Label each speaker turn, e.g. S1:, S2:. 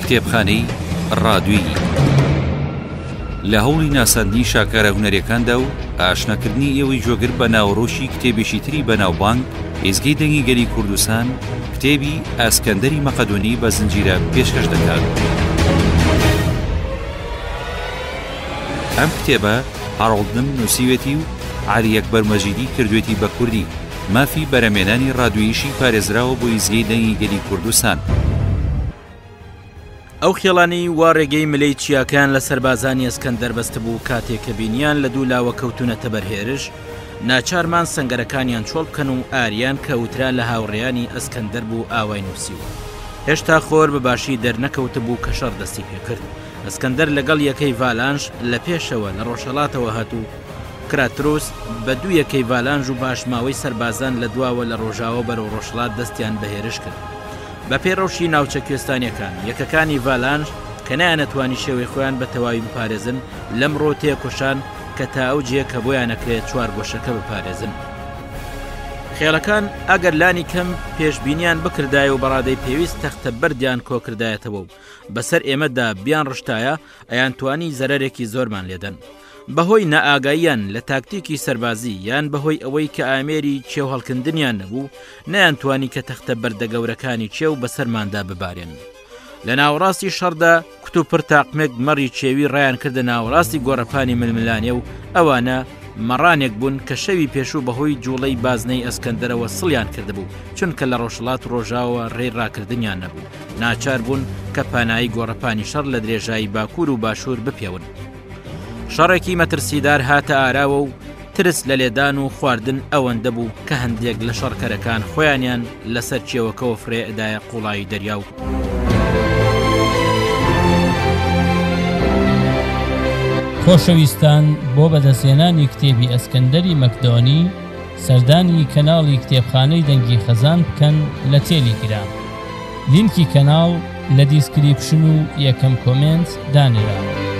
S1: کتێبخانەی ڕادویی لە هەوڵی ناساندنی شاکارە هونەریەکاندا و ئاشناکردنی ئێوەی گوێگر بە ناوەڕۆکی کتێبێکی تری بەناوبانگ، ئێزگەی دەنگی گەلی کوردستان کتێبی ئەسکەندەری مەقەدۆنی بە زنجیرە پێشکەش دەکات. ئەم کتێبە هارۆڵد نم نووسیوێتی و عەلی ئەکبەر مەجیدی کردوێتی بە کوردی. مافی بەرەمێنانی ڕادیۆییشی پارێزراوە بۆ ئیزگەی دەنگی گەلی کوردستان.
S2: ئەو خێڵانەی وا ڕێگەی ملەی چیاکەیان لە سەربازانی ئەسکەندەر بەستبوو کاتێ کە بینیان لە دوو لاوە کەوتوونەتە بەر هێرش، ناچار مان سەنگەرەکانیان چۆڵ بکەن و ئاریان کە وترا لە هاوڕێیانی ئەسکەندەر بوو ئاوای نووسیوە. هێشتا خۆر بە باشی دەرنەکەوتبوو کە شەڕ دەستی پێ کرد. ئەسکەندەر لەگەڵ یەکەی ڤالانژ لە پێشەوە لە ڕۆژهەڵاتەوە هات و کراتروس بە دوو یەکەی ڤالانژ و پاشماوەی سەربازان لە دواوە لە ڕۆژاوە بەرەو ڕۆژهەڵات دەستیان بە هێرش کرد. بە پێی ڕەوشی ناوچە کوێستانیەکان، یەکەکانی ڤالانژ کە نەیانەتوانی شێوەی خۆیان بە تەواوی بپارێزن، لەمڕۆ تێکۆشان کە تا ئەو جێ کە بۆیان ئەکرێ چوارگۆشەکە بپارێزن. خێڵەکان ئەگەر لانی کەم پێشبینیان بکردایە و بەڕادەی پێویست تەختە بەردیان کۆکردایەتەوە و بەسەر ئێمەدا بیانڕشتایە، ئەیانتوانی زەرەرێکی زۆرمان لێدەن. بەهۆی نائاگاییان لە تاکتیکی سەربازی یان بەهۆی ئەوەی کە ئامێری کێو هەڵکندنیان نەبوو، نەیانتوانی کە تەختە بەردە گەورەکانی کێو بەسەرماندا ببارێنن. لە ناوەڕاستی شەڕدا کوتوپڕ تاقمێک مەڕی کێوی ڕایان کردە ناوەڕاستی گۆڕەپانی ململانێ و ئەوانە مەڕانێک بوون کە شەوی پێشوو بەهۆی جوڵەی بازنەی ئەسکەندەرەوە سڵیان کردبوو، چونکە لە ڕۆژهەڵات و ڕۆژاوە ڕێی ڕاکردنیان نەبوو، ناچار بوون کە پانایی گۆڕەپانی شەڕ لە درێژایی باکوور و باشوور بپێون. شەڕێکی مەترسیدار هاتە ئاراوە و ترس لە لێدان و خواردن ئەوەندە بوو کە هەندێک لە شەڕکەرەکان خۆیانیان لەسەر کێوەکەوە فرێ ئەدایە قوڵایی دەریا و
S3: خۆشەویستان بۆ بەدەستهێنانی کتێبی ئەسکەندەری مەکدۆنی سەردانی کەناڵی کتێبخانەی دەنگی خەزان بکەن لە تێلیگرام لینکی کەناڵ لە دیسکریپشن و یەکەم کۆمێنت دانراوە.